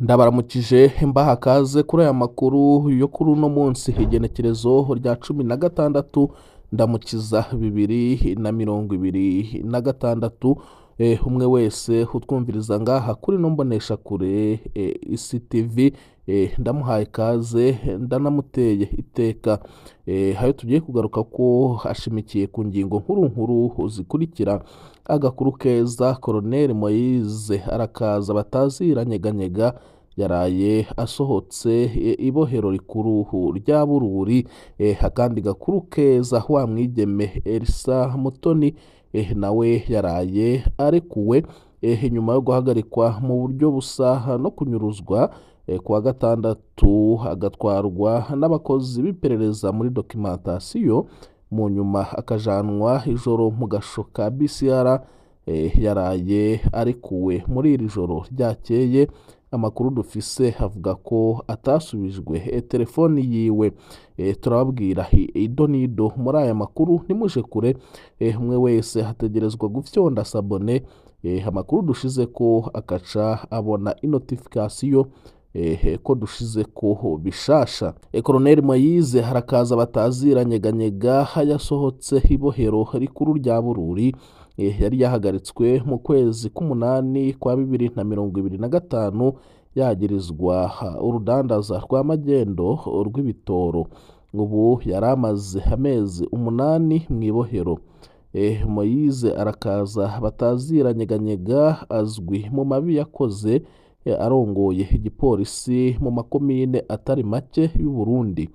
Ndabaramukije, mbaha kaze kuri aya makuru yo kuri uno munsi, igenekerezo rya 16 Ndamukiza 2026. Umwe wese utwumviriza ngaha kuri no mbonesha kure Isi TV, ndamuhaye kaze, ndanamuteye iteka. Hayo tugiye kugaruka ko ashimikiye ku ngingo nkuru nkuru zikurikira: agakuru keza, Colonel Moise arakaza bataziranyeganyega yaraye asohotse ibohero rikuru rya Bururi. Akandi gakuru keza, wa mwigeme Elsa Mutoni nawe yaraye arekuwe nyuma yo guhagarikwa mu buryo busa no kunyuruzwa kuwa gatandatu, agatwarwa n'abakozi b'iperereza muri documentation, mu nyuma akajanwa ijoro mu gasho ka BCR. Yaraye arekuwe muri iri joro ryakeye. Amakuru dufise avuga ko atasubijwe telefoni yiwe. Turababwira ido n'ido muri aya makuru, ntimuje kure. Umwe wese hategerezwa gufyonda s'abonner, amakuru dushize ko akaca abona inotification ko dushize ko bishasha. Colonel Moise harakaza bataziranyeganyega yasohotse ibohero rikuru rya Bururi. Yari yahagaritswe mu kwezi k'umunani kwa 2025, yagirizwa urudandaza rwa magendo rw'ibitoro. Ubu yari amaze amezi 8 mu ibohero. Moise arakaza bataziranyeganyega azwi mu mabi yakoze arongoye igipolisi mu makomine atari make y'u Burundi: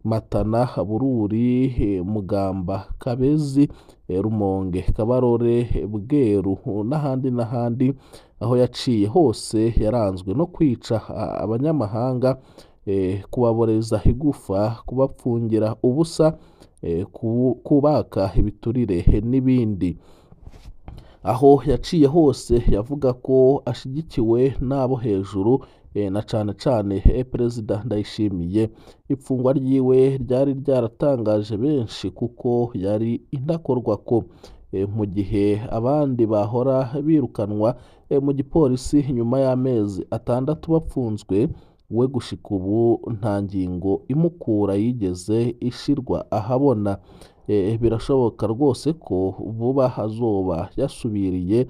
Matana, Bururi, Mugamba, Kabezi, Rumonge, Kabarore, Bweru n'ahandi n'ahandi. Aho yaciye hose yaranzwe no kwica abanyamahanga, kubaboreza igufa, kubapfungira ubusa, kubaka ibiturire n'ibindi. Aho yaciye hose yavuga ko ashigikiwe n'abo hejuru, na cane cane Perezida Ndayishimiye. Ifungwa ryiwe ryari ryaratangaje benshi kuko yari intakorwako, mu gihe abandi bahora birukanwa mu gipolisi nyuma y'amezi 6 bapfunzwe, we gushika ubu nta ngingo imukura yigeze ishirwa ahabona. Birashoboka rwose ko vuba azoba yasubiriye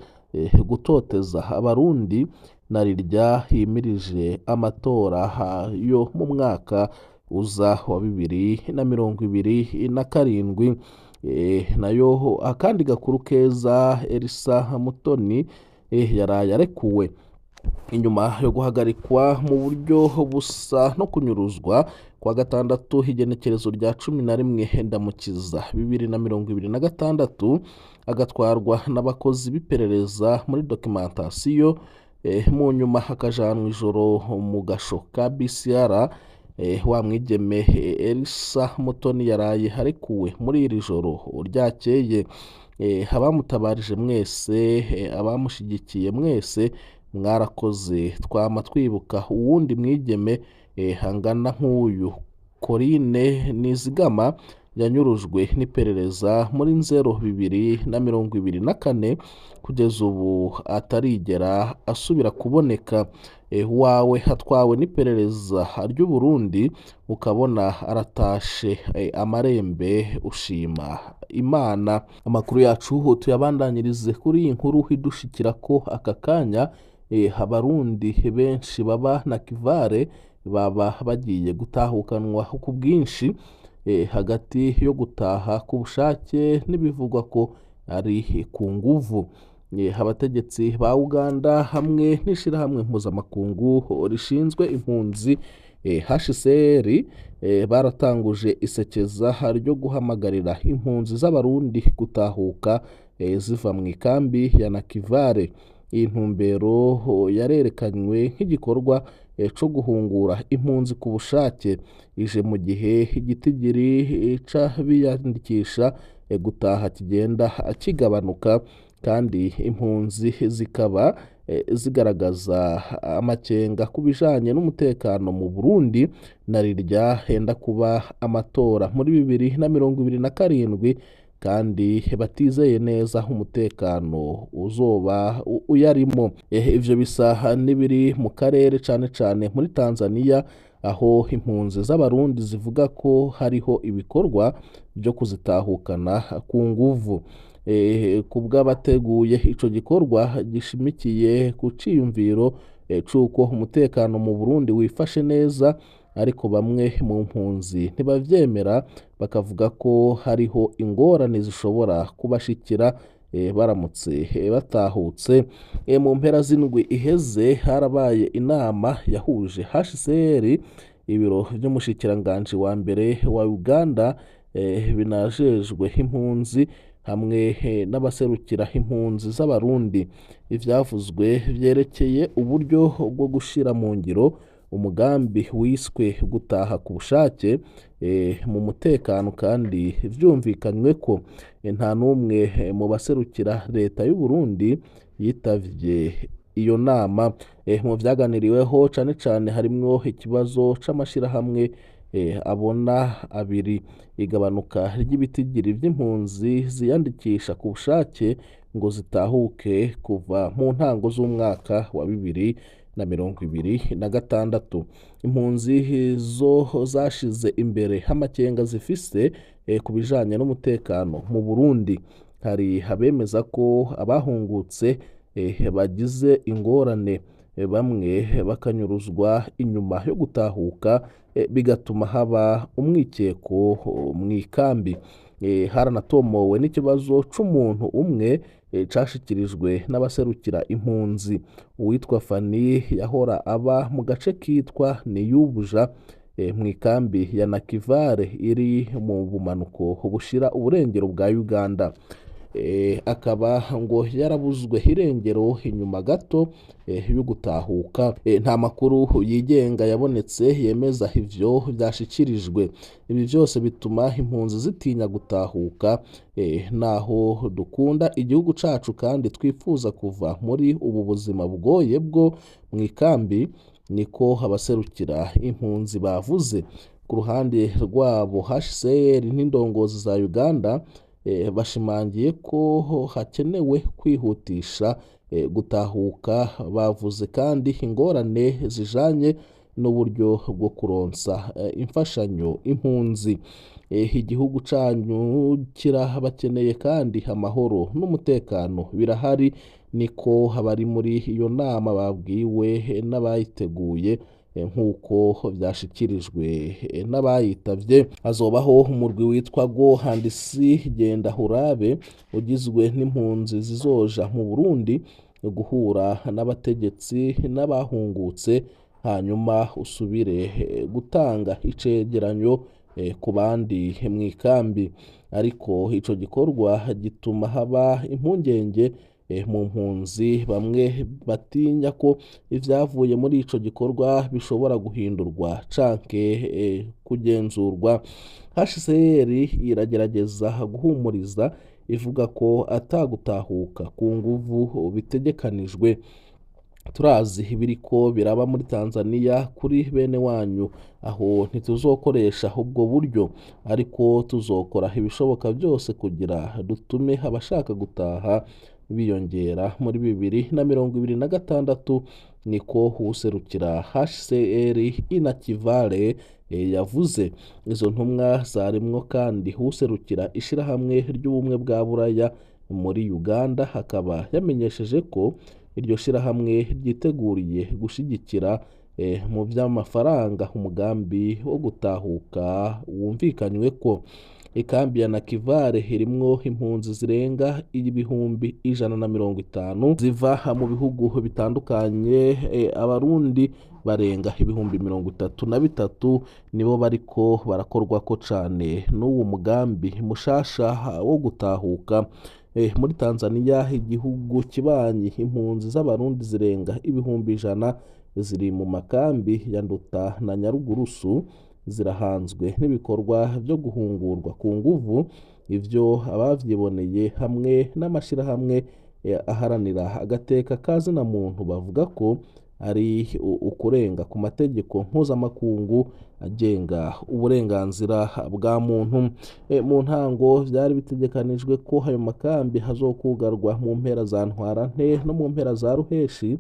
gutoteza Abarundi na rirya himirije amatora yo mu mwaka uza wa 2027. Nayo akandi gakuru keza, Elsa Mutoni yaraye arekuwe inyuma yo guhagarikwa mu buryo busa no kunyuruzwa kwa gatandatu, igenekerezo rya 11 Ndamukiza 2026, agatwarwa n'abakozi b'iperereza muri documentation, mu nyuma akajanwa ijoro mu gasho ka BCR. Wa mwigeme Elsa Mutoni yaraye arekuwe muri iri joro ryakeye. Abamutabarije mwese, abamushigikiye mwese, mwarakoze. Twama twibuka uwundi mwigeme hangana nk'uyu, Corine Nizigama, yanyurujwe n'iperereza muri Nzero 2024, kugeza ubu atarigera asubira kuboneka. Wawe hatwawe n'iperereza ry'u Burundi, ukabona aratashe amarembe, ushima Imana. Amakuru yacu tuyabandanyirize kuri iyi nkuru idushikira ko aka kanya Abarundi benshi baba na Kivare baba bagiye gutahukanwa ku bwinshi, hagati yo gutaha ku bushake n'ibivugwa ko ari ku nguvu. Abategetsi ba Uganda hamwe n'ishirahamwe mpuzamakungu rishinzwe impunzi HCR baratanguje isekeza ryo guhamagarira impunzi z'Abarundi gutahuka ziva mu ikambi ya Nakivale. Iyi ntumbero yarerekanywe nk'igikorwa co guhungura impunzi ku bushake, ije mu gihe igitigiri c'abiyandikisha gutaha kigenda kigabanuka, kandi impunzi zikaba zigaragaza amakenga ku bijanye n'umutekano mu Burundi, na rirya henda kuba amatora muri 2027. kandi batizeye neza umutekano uzoba uyarimo. Ivyo bisa n'ibiri mu karere cane cane muri Tanzania, aho impunzi z'Abarundi zivuga ko hariho ibikorwa byo kuzitahukana ku nguvu. Ku bw'abateguye ico gikorwa gishimikiye ku ciyumviro c'uko umutekano mu Burundi wifashe neza, ariko bamwe mu mpunzi ntibavyemera, bakavuga ko hariho ingorane zishobora kubashikira baramutse batahutse. Mu mpera z'indwi iheze harabaye inama yahuje HCR, ibiro vy'umushikiranganji wa mbere wa Uganda binajejwe impunzi, hamwe n'abaserukira impunzi z'Abarundi. Ivyavuzwe vyerekeye uburyo bwo gushira mu ngiro umugambi wiswe gutaha ku bushake mu mutekano, kandi vyumvikanywe ko nta n'umwe mu baserukira leta y'u Burundi yitavye iyo nama. Mu vyaganiriweho cane cane harimwo ikibazo c'amashirahamwe abona abiri, igabanuka ry'ibitigiri vy'impunzi ziyandikisha ku bushake ngo zitahuke kuva mu ntango z'umwaka wa 2026. Impunzi zo zashize imbere amakenga zifise ku bijanye n'umutekano mu Burundi. Hari abemeza ko abahungutse bagize ingorane, bamwe bakanyuruzwa inyuma yo gutahuka, bigatuma haba umwikeko mw'ikambi. Haranatomowe n'ikibazo c'umuntu umwe cashikirijwe n'abaserukira impunzi. Uwitwa Fani yahora aba mu gace kitwa Niyubuja mw'ikambi ya Nakivale iri mu bumanuko bushira uburengero bwa Uganda. Akaba ngo yarabuzwe irengero inyuma gato yo gutahuka. Nta makuru yigenga yabonetse yemeza ivyo vyashikirijwe. Ibi vyose bituma impunzi zitinya gutahuka. Naho dukunda igihugu cacu kandi twifuza kuva muri ubu buzima bugoye bwo mw'ikambi, niko abaserukira impunzi bavuze. Ku ruhande rwabo HCR n'indongozi za Uganda bashimangiye ko hakenewe kwihutisha gutahuka. Bavuze kandi ingorane zijanye n'uburyo bwo kuronsa imfashanyo impunzi. Igihugu canyu kirabakeneye kandi amahoro n'umutekano birahari, niko abari muri iyo nama babwiwe n'abayiteguye, nk'uko vyashikirijwe n'abayitavye. Hazobaho umurwi witwa Go Handisi Genda Hurabe, ugizwe n'impunzi zizoja mu Burundi guhura n'abategetsi n'abahungutse, hanyuma usubire gutanga icegeranyo ku bandi mw'ikambi. Ariko ico gikorwa gituma haba impungenge mu mpunzi, bamwe batinya ko ivyavuye muri ico gikorwa bishobora guhindurwa canke kugenzurwa. HCR iragerageza guhumuriza ivuga ko atagutahuka ku nguvu bitegekanijwe. Turazi ibiriko biraba muri Tanzania kuri bene wanyu, aho ntituzokoresha ubwo buryo, ariko tuzokora ibishoboka byose kugira dutume abashaka gutaha biyongera muri 2026, niko uwuserukira HCR Inakivale yavuze. Izo ntumwa zarimwo kandi uwuserukira ishirahamwe ry'ubumwe bwa Buraya muri Uganda, akaba yamenyesheje ko iryo shirahamwe ryiteguriye gushigikira mu vy'amafaranga umugambi wo gutahuka wumvikanywe ko. Ikambi ya Nakivale irimwo impunzi zirenga 150,000 ziva mu bihugu bitandukanye. Abarundi barenga 33,000 nibo bariko barakorwako cane n'uwo mugambi mushasha wo gutahuka. Muri Tanzania, igihugu kibanyi, impunzi z'Abarundi zirenga 100,000 ziri mu makambi ya Nduta na Nyarugurusu, zirahanzwe n'ibikorwa vyo guhungurwa ku nguvu. Ivyo abavyiboneye hamwe n'amashirahamwe aharanira agateka ka zina muntu bavuga ko ari ukurenga ku mategeko mpuzamakungu agenga uburenganzira bwa muntu. Mu ntango vyari bitegekanijwe ko ayo makambi hazokugarwa mu mpera za Ntwarante no mu mpera za Ruheshi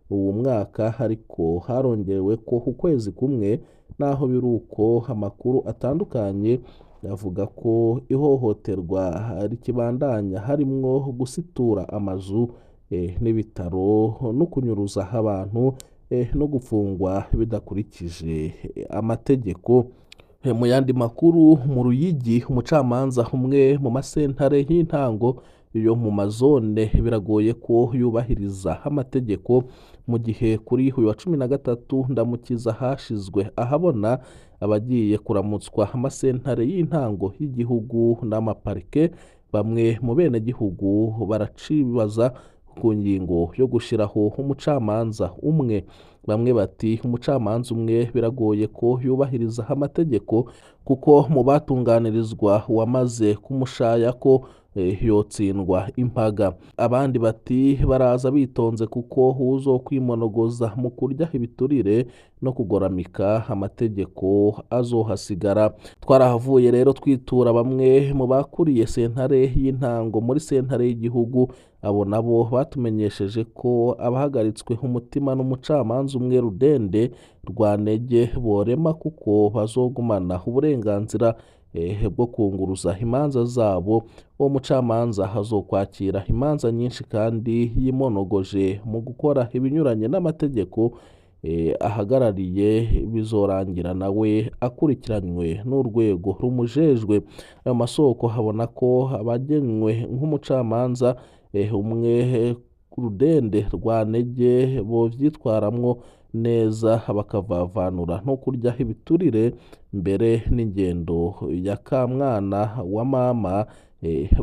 uwu mwaka, ariko harongewe ko ukwezi kumwe. Naho biruko, amakuru atandukanye avuga ko ihohoterwa rikibandanya, harimwo gusitura amazu n'ibitaro no kunyuruza abantu no gufungwa bidakurikije amategeko. Mu yandi makuru, mu Ruyigi umucamanza umwe mu masentare y'intango yo mu mazone biragoye ko yubahiriza amategeko, mu gihe kuri uyu wa 13 Ndamukiza hashizwe ahabona abagiye kuramutswa amasentare y'intango y'igihugu n'amaparike. Bamwe mu benegihugu baracibaza ku ngingo yo gushiraho umucamanza umwe. Bamwe bati umucamanza umwe biragoye ko yubahiriza amategeko, kuko mu batunganirizwa uwamaze kumushaya ko yotsindwa impaga. Abandi bati baraza bitonze kuko uzokwimonogoza mu kurya ibiturire no kugoramika amategeko azohasigara. Twarahavuye rero twitura bamwe mu bakuriye sentare y'intango muri sentare y'igihugu. Abo nabo batumenyesheje ko abahagaritswe umutima n'umucamanza umwe Rudende Rwantege borema, kuko bazogumana uburenganzira bwo kunguruza imanza zabo. Uwo mucamanza azokwakira imanza nyinshi kandi yimonogoje mu gukora ibinyuranye n'amategeko ahagarariye, bizorangira nawe akurikiranywe n'urwego rumujejwe. Ayo masoko habona ko abagenywe nk'umucamanza umwe Rudende Rwantege bovyitwaramwo neza, bakavavanura no kurya ibiturire mbere n'ingendo ya kamwana wa mama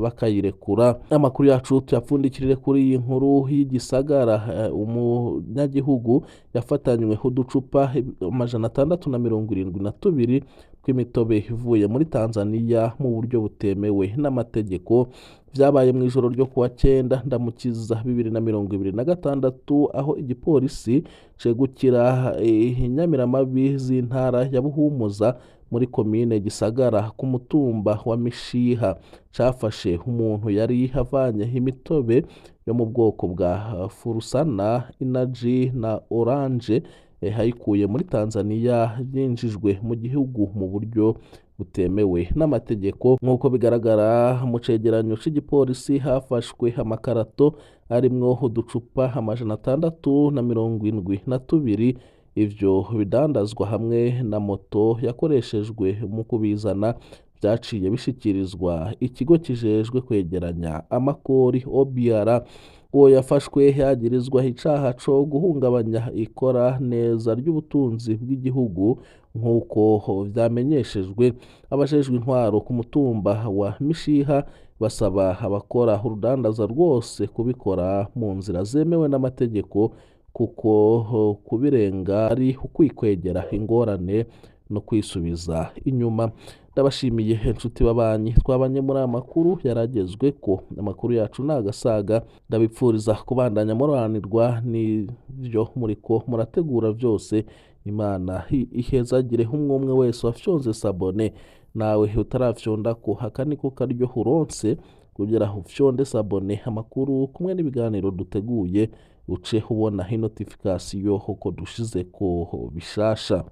bakayirekura. Amakuru yacu tuyapfundikirire kuri iyi nkuru y'igisagara. Umunyagihugu yafatanywe uducupa 672 tw'imitobe ivuye muri Tanzania mu buryo butemewe n'amategeko. Vyabaye mu ijoro ryo kuwa 9 Ndamukiza 2026, aho igipolisi cegukira inyamiramabi z'intara ya Buhumuza muri komine Gisagara ku mutumba wa Mishiha cafashe umuntu yari avanye imitobe yo mu bwoko bwa Furusana, Energy na Orange hayikuye muri Tanzania, yinjijwe mu gihugu mu buryo butemewe n'amategeko. Nk'uko bigaragara mu cegeranyo c'igipolisi, hafashwe amakarato arimwo uducupa 672 ivyo bidandazwa hamwe na moto yakoreshejwe mu kubizana, vyaciye bishikirizwa ikigo kijejwe kwegeranya amakori OBR. Uwo yafashwe yagirizwa icaha co guhungabanya ikora neza ry'ubutunzi bw'igihugu, nk'uko vyamenyeshejwe. Abajejwe intwaro ku mutumba wa Mishiha basaba abakora urudandaza rwose kubikora mu nzira zemewe n'amategeko, kuko kubirenga ari ukwikwegera ingorane no kwisubiza inyuma. Ndabashimiye inshuti babanyi twabanye muri aya makuru yaragezwe ko amakuru yacu nagasaga. Ndabipfuriza kubandanya muroranirwa n'ivyo muriko murategura vyose. Imana ihezagire umwe wese wafyonze sabone, nawe utarafyonda ko aka niko karyo uronse kugira ufyonde sabone, amakuru kumwe n'ibiganiro duteguye uce ubona notification uko dushize ko bishasha.